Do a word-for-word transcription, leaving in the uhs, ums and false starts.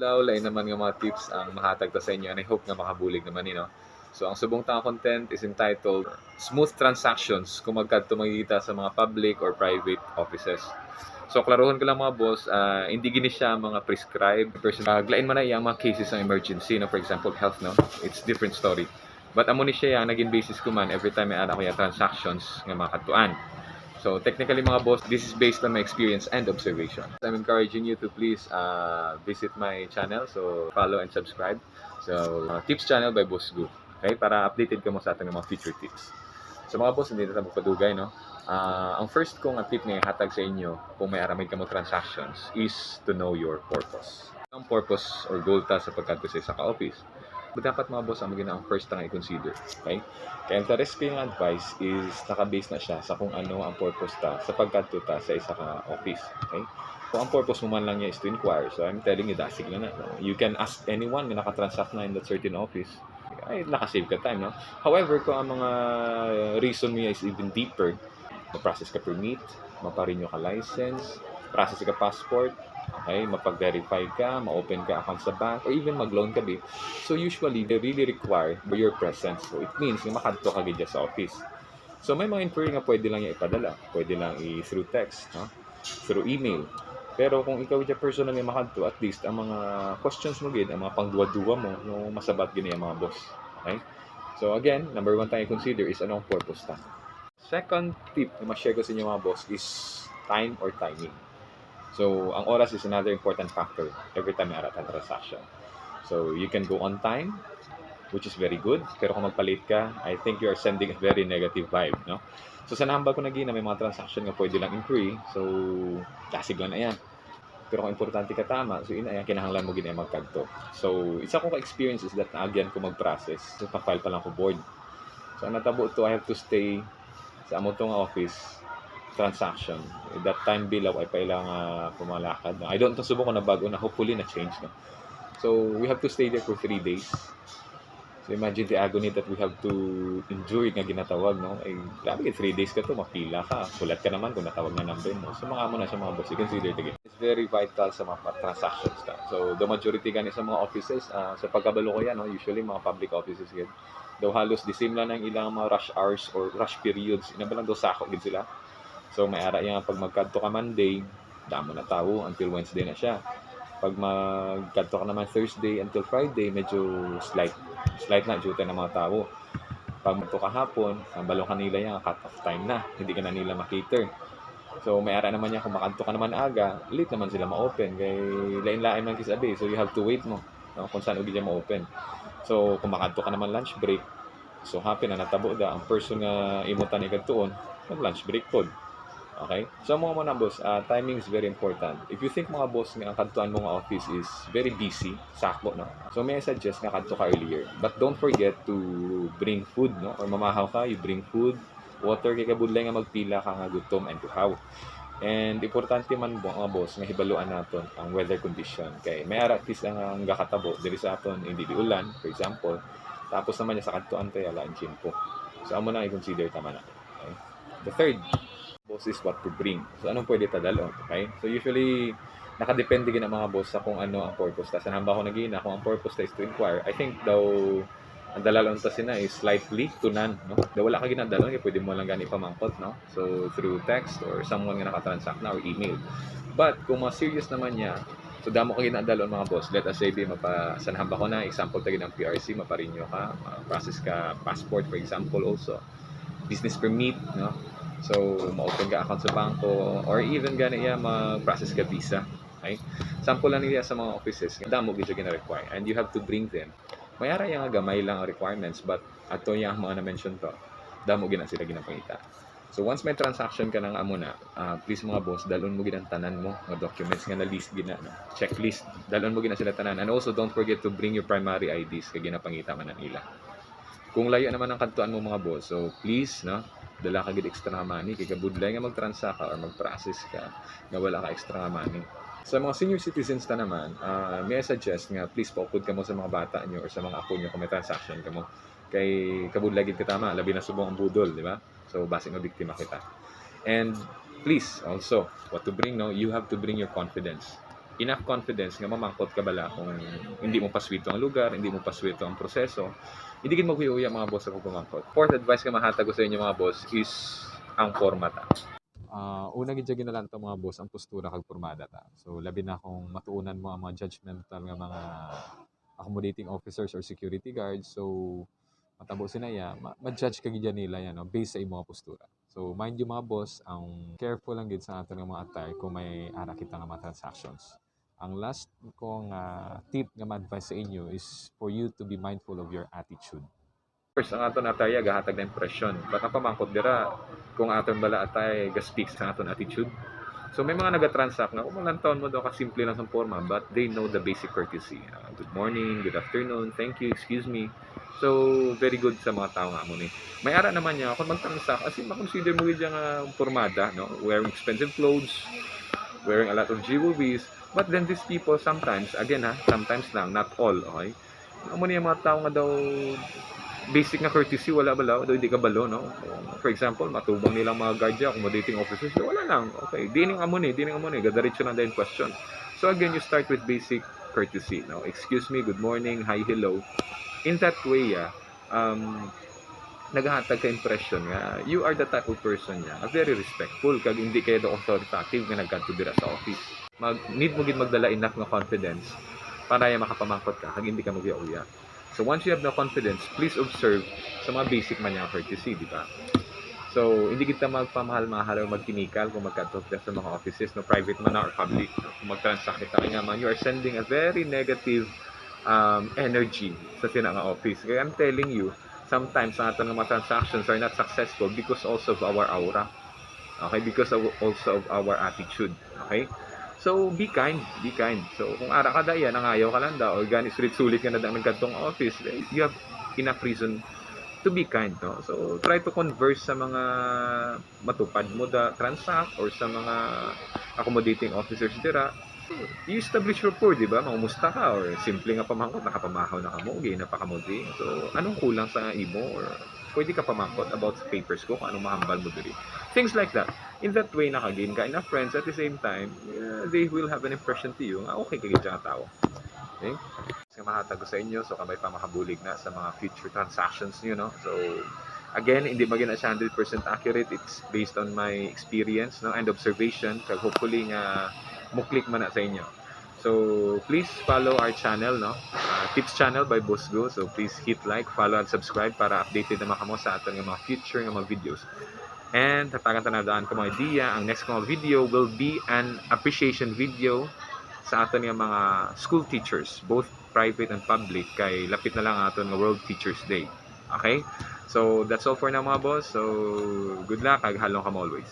Daw, lain naman nga mga tips ang mahatag ta sa inyo, and I hope nga makabulig naman ni, no? So, ang subong ta nga content is entitled Smooth Transactions kung magkadto magkita sa mga public or private offices. So, klaruhon ko lang, mga boss, ah, hindi gini siya mga prescribed person. Ah, lain man na iyang mga cases ng emergency, no? For example, health, no? It's different story. But amo ni siya ang naging basis ko man every time may ana ko yung transactions nga mga kadtuan. So, technically, mga boss, this is based on my experience and observation. I'm encouraging you to please, uh, visit my channel. So, follow and subscribe. So, uh, Tips Channel by Boss Gu. Okay? Para updated kamo sa ating mga future tips. So, mga boss, hindi na tayo magpadugay, no? Ah, ang first kong tip nga ihatag sa inyo kung may aramid kamo transactions is to know your purpose. Ang purpose or goal ta sa pagkadto sa isa ka office. But dapat, mga boss, ang magina ang first ta nga i-consider. Okay? Kaya ang taris ko yung advice is naka-base na siya sa kung ano ang purpose ta sa pagkadto ta sa isa ka office. Okay? Kung ang purpose mo man lang niya is to inquire, so I'm telling you, dasig na na. No? You can ask anyone nga nakatransact na in that certain office. Ay, nakasave ka time, no? However, kung ang mga reason niya is even deeper, ma-process ka permit, maparenew ka license, process ka passport, okay, mapag-verify ka, ma-open ka account sa bank, or even mag-loan ka, be. So usually, they really require your presence. So it means nga makadto ka gid sa office. So may mga inquiry nga pwede lang niya ipadala, pwede lang i through text, no? Through email. Pero kung ikaw siya personally makadto, at least ang mga questions mo gid, ang mga pangduwa-duwa mo, no, masabat gid niya mga boss. Okay? So again, number one tayo i-consider is anong purpose ta. Second tip na ma-share ko sa inyo, mga boss, is time or timing. So, ang oras is another important factor every time may ara tang transaction. So, you can go on time, which is very good, pero kung magpa-late ka, I think you are sending a very negative vibe, no? So, sa nahambal ko na gina, may mga transaction nga pwede lang inquiry, so, dasig lang na yan. Pero kung importante ka tama, so ina, kinahanglan mo gid ay magkadto. So, isa ko ka experience is that naagyan ko mag-process. So, pa-file pa lang ko board. So, ang natabo to, I have to stay sa amo to nga office transaction. That time, bilaw ay pa ila nga pumalakad. I don't know, subong ko na bago na, hopefully na-change, no? So, we have to stay there for three days. So, imagine the agony that we have to endure nga ginatawag, no? Ay, grabe, three days ka to, mapila ka. Hulat ka naman kung natawag na number mo. So, mga amo na siya, mga boss, i-consider to. It's very vital sa mga transactions ta. So, the majority gani sa mga offices, ah, sa pagkabalo ko yan, no? Usually, mga public offices gid. Daw halos the same lang ang ilang mga rush hours or rush periods. Ina ba lang daw sako gid sila. So, may ara yan pag magkadto ka Monday, damo na tawo until Wednesday na siya. Pag magkadto ka naman Thursday until Friday, medyo slight, slight na due na mga tawo. Pag magto kahapon, ang balong kanila yan, cut off time na. Hindi ka na nila makater. So, may ara naman niya, kung makadto ka naman aga, late naman sila ma-open. Kay lain-lain man kisabi. So, you have to wait mo, no, kung saan ugid siya ma-open. So, kung makadto ka naman lunch break, so happen na natabo da, ang person nga imo tani kadtuon, nag lunch break pod. Okay? So, mga mga boss, ah, timing is very important. If you think, mga boss, nga ang kadtuan mo nga office is very busy, sako, no? So, may I suggest nga kadto ka earlier. But don't forget to bring food, no? Or mamahaw ka, you bring food, water, kay kabudlay nga magpila ka nga gutom and uhaw. And importante man, mga boss, nga hibaluan naton ang weather condition. Kay may ara, at least, ang, ang gakatabo diri sa aton, hindi di ulan, for example. Tapos naman niya sa kadtuan kay ala ang tiyempo. So, amo na i-consider ta man na. Okay? The third, boss, is what to bring. So, anong pwede ta dalon? Okay? So, usually, nakadepende gid ang mga boss sa kung ano ang purpose ta. Sa nahambal ko na gina, kung ang purpose ta is to inquire, I think daw ang dalalon ta sina is slightly to none, no? Daw wala ka ginadalon, kay pwede mo lang gani pamangkot, no? So, through text or someone nga nakatransact na or email. But kung mga serious naman niya, so damo ka ginadalon, mga boss. Let us say, be, mapa, sa nahambal ko na, example, tagi ng P R C, maparenew ka, ma-process ka passport, for example, also. Business permit, no? So, ma-open ka account sa bangko, or even gani iya, ma-process ka visa. Okay? Sample lang niya sa mga offices, damo gid siya gina-require. And you have to bring them. May ara iya nga gamay lang ang requirements, but ato iya ang mga na-mention to, damo gid na sila ginapangita. So, once may transaction ka na nga amo na, ah, please, mga boss, dalon mo gid ang tanan mo nga documents nga na-list gid na, no? Checklist. Dalon mo gid na sila tanan. And also, don't forget to bring your primary I Ds kay ginapangita man ang ila. Kung layo naman ang kadtuan mo, mga boss, so please, no, dala ka gid extra money kay kabudlay nga mag-transact ka or mag-process ka nga wala ka extra money. Sa mga senior citizens ta naman, ah, may I suggest nga please paupod kamo sa mga bata nyo or sa mga apo nyo kung may transaction kamo. Kay kabudlay gid ka tama, labi na subong ang budol, di ba? So, basi mabiktima kita. And please, also, what to bring, no? You have to bring your confidence. enough confidence nga mamangkot ka bala kung hindi mo paswito ang lugar, hindi mo paswito ang proseso. Hindi gid maghuya-huya, mga boss, sa pagpamangkot. Fourth advice nga mahatag ko sa inyo, mga boss, is ang porma ta. Ah, una gid siya ginalantaw, mga boss, ang postura kag pormada ta. So, labi na kung matuonan mo ang mga judgmental nga mga accommodating officers or security guards. So, matabo sina iya, ma-, ma-judge ka gid nila yan, no, based sa imo nga postura. So, mind you, mga boss, ang careful lang gid sa aton nga mga attire kung may ara kita nga mga transactions. Ang last ko nga tip nga ma-advise sa inyo is for you to be mindful of your attitude. First, ang aton attire gahatag na impresyon. But ang pamangkot dira, kung aton bala attire ga-speak sa aton attitude. So, may mga nagatransact nga, kung malantawon mo daw, kasimple lang sa porma, but they know the basic courtesy. Ah, "Good morning, good afternoon, thank you, excuse me." So, very good sa mga tao nga amo ni. May ara naman niya, kung magtransact, as in, makonsider mo gid siya nga pormada, no? Wearing expensive clothes, wearing a lot of jewelries, but then these people sometimes, again ha, sometimes lang, not all, okay? Amo ni ang mga tao nga daw basic nga courtesy, wala bala, daw hindi kabalo, no? For example, matubang nilang mga guardia, accommodating officers, wala lang. Okay, di ning amo ni, di ning amo ni, gadiretso lang dayon question. So again, you start with basic courtesy, no? "Excuse me, good morning, hi, hello." In that way, ah, um, nagahatag ka impression nga you are the type of person nga very respectful, kag hindi kayo daw authoritative nga nagkadto dira sa office. Mag, need mo gid magdala enough nga confidence para ya makapamangkot ka, kag hindi ka maghuya-huya. So once you have the confidence, please observe sa mga basic man nga courtesy, di ba? So, hindi kita magpamahal-mahal or magtinikal kung magkadto kita sa mga offices, no, private man na or public. Kung magtransact kita, kay nga man, you are sending a very negative, um, energy sa sina nga office. Kaya I'm telling you, sometimes ang aton nga mga transactions are not successful because also of our aura. Okay? Because of, also of our attitude. Okay? So, be kind, be kind. So, kung ara ka da, yan, nangayaw ka lang da, o gani sulit-sulit ka na da nagkadtong office, eh, you have enough reason to be kind, no? So, try to converse sa mga matupad mo da transact or sa mga accommodating officers dira. You establish rapport, di ba? Mangumusta ka or simple nga pamangkot, nakapamahaw na kamo, okay na pa kamo di. So, anong kulang sa imo or pwede ka pamangkot about sa papers ko, kung anong mahambal mo diri. Things like that. In that way, nakagain ka enough friends. At the same time, yeah, they will have an impression to you nga okay ka gid siya nga tao. Okay? Nga mahatag ko sa inyo, so kamay pa makabulig na sa mga future transactions niyo, no? So, again, hindi man gid na siya hundred percent accurate. It's based on my experience, no, and observation. Kag hopefully nga mo-click man na sa inyo. So, please follow our channel, no? Uh, Tips Channel by Boss Go. So, please hit like, follow, and subscribe para updated naman kamo sa aton nga mga future nga mga videos. And hatagan ta na daan ko mga idea, ang next ko nga video will be an appreciation video sa aton nga mga school teachers, both private and public, kay lapit na lang ang aton nga World Teachers Day. Okay? So, that's all for now, mga boss. So, good luck, kag halong kamo always.